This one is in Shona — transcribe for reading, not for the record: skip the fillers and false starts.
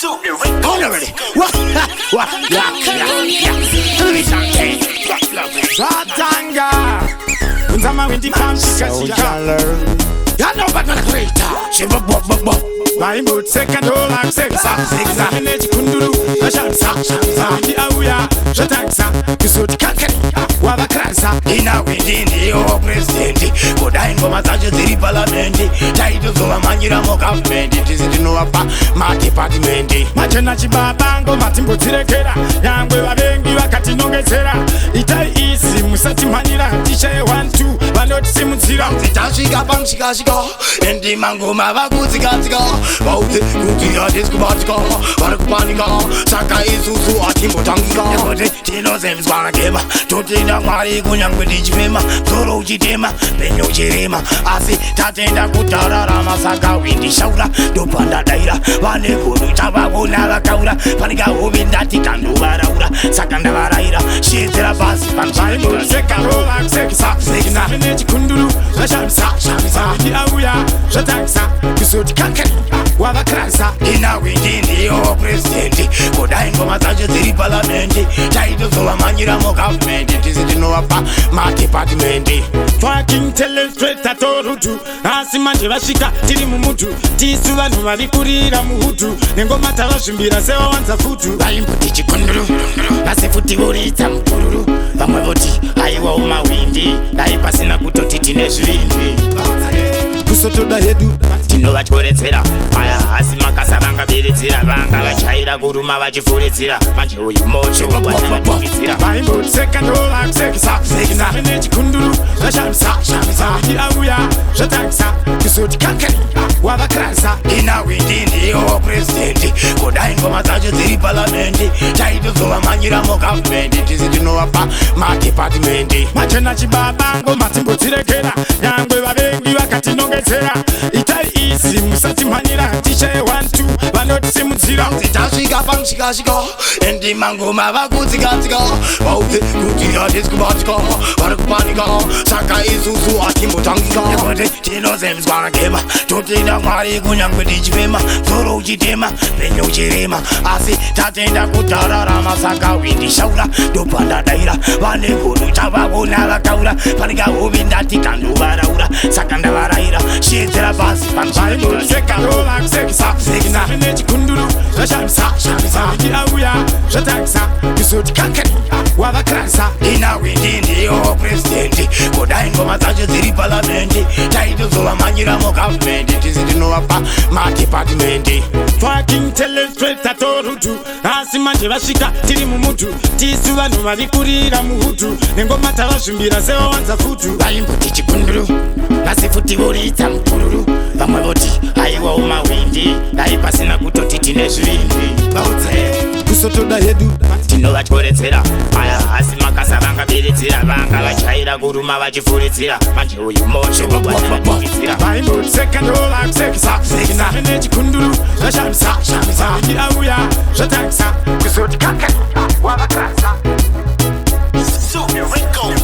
Come already. What? What? Yeah, yeah, yeah. Tell me something. Zvatanga unza mawindi pamshikashika. You know but not greater. She bo bo bo bo. Vaimboseka ndovakuseka nechikunduru vashamisa mawindi auya zvatangisa kuzoti kankani wavakrasa. Ina windi ndiyo president. Kudai ngoma dzacho dziri palamende, taitozovamhanyira mugavhumendi, tisi tinovapa madhipatimendi. Machena chibaba ngoma timbodzirekera, nyangwe vavengi vakatinongedzera. Itai izi musatimhanyira, tishaye 1 2 vanotisimudzira. Tasvika pamushikashika, endi mangoma vakutsikatsika, vaudze kuti hatisi kubatika, vari kupanika, saka isusu hatimbotangika nekuti tinozemzwa nagema. Totenda Mwari kunyangwe tichifema, msoro uchitema, penye uchirema, asi tatenda kutararama. Saka windishaura ndopandadaira, vane godo chavavona vakaura, panikahovi ndati kandovaraura, saka ndavaraira shedzera pasi. Vaimboseka ndovakusekisa nechikunduru vashamisa mawindi auya zvatangisa kuzoti kankani wavakrasa. Ina windi ndiyo president. Kudai ngoma dzacho dziri palamende, taitozovamhanyira mugavhumendi, tisi tinovapa madhipatimendi. Fucking telespektatorutu, asi manje vasvika tiri mumutu, tisu vanhu vari kurira muhutu, nengoma tavazvimbira sevawanza futu. Vaimboti chikunduru, vasi futi voridza mupururu, vamwe voti aiwawo mawindi, dai pasina kutoti tine zvivindi. Kusotoda hedu. Tinovatyoretsera aya asi makasa vangabiridzira, vanga vachaira kuruma vachifuridzira, manje uyu moto watavatumidzira. Vaimboseka ndovakusekisa nechikunduru vashamisa mawindi auya zvatangisa kuzoti kankani wavakrasa. Ina windi ndiyo president. Kudai ngoma dzacho dziri palamende, taitozovamhanyira mugavhumendi, tisi tinovapa madhipatimendi. Machena chibaba ngoma timbodzirekera, nyangwe vavengi vakatinongedzera. Itai izi musatimhanyira, tishaye 1 2 vanotisimudzira. Tasvika pamushikashika, endi mangoma vakutsikatsika, vaudze kuti hatisi kubatika, vari kupanika, saka isusu hatimbotangika nekuti tinozemzwa nagema. Totenda Mwari kunyangwe tichifema, msoro uchitema, penye uchirema, asi tatenda kutararama. Saka windishaura ndopandadaira, vane godo chavavona vakaura, panikahovi ndati kandovaraura, saka ndavaraira shedzera pasi. Vaimboseka ndovakusekisa nechikunduru vashamisa mawindi auya zvatangisa kuzoti kankani wavakrasa. Ina windi ndiyo president. Kudai ngoma dzacho dziri palamende, taitozovamhanyira mugavhumendi, tisi tinovapa madhipatimendi. Fucking telespektatorutu, asi manje vasvika tiri mumutu, tisu vanhu vari kurira muhutu, nengoma tavazvimbira sevawanza futu. Vaimboti chikunduru, vasi futi voridza mupururu, vamwe voti aiwawo mawindi, dai pasina kutoti tine zvivindi. Vaudze kusotoda hedu. Tinovatyoretsera aya asi makasa vangabiridzira, vanga vachaira kuruma vachifuridzira, manje uyu moto watavatumidzira. Vaimboseka ndovakusekisa nechikunduru vashamisa mawindi auya zvatangisa kuzoti kankani wavakrasa. Super Rico.